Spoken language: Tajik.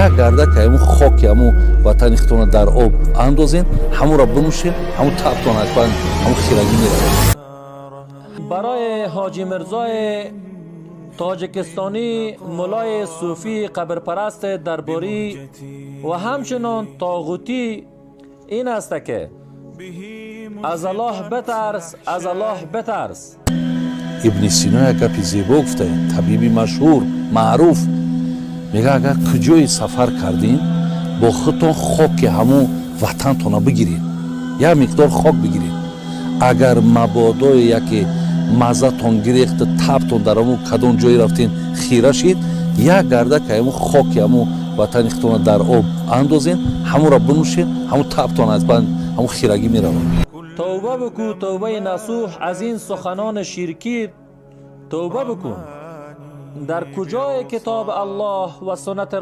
Як гардак ҳамун хоки ҳамун ватани худтона дар об андозен, ҳамонро бинӯшен, ҳамун табтон ҳатман, ҳамун хирагӣ меравад. Барои Ҳоҷӣ Мирзои тоҷикистонӣ, мулои сӯфӣ, қабрпараст, дарборӣ ва ҳамчунон тоғутӣ ин аст, ки аз Аллоҳ битарс, аз Аллоҳ битарс. Ибни Сино як гапи зебо гуфта, табиби машҳур, маъруф, мега: агар куҷое сафар кардин, бо худтон хоки ҳамун ватантона бигиред, як миқдор хок бигиред. Агар мабодое яке маззатон гирехт, табтон дар ҳамун кадом ҷое рафтен хира шид, як гардак ҳамун хоки ҳамун ватани худтона дар об андозен, ҳамонро бинӯшен, ҳамун табтон ҳатман, ҳамун хирагӣ меравад. Тавба бикун, тавбаи насӯҳ, аз ин суханони ширкӣ тавба бикун. Дар куҷои китоби Аллоҳ ва суннат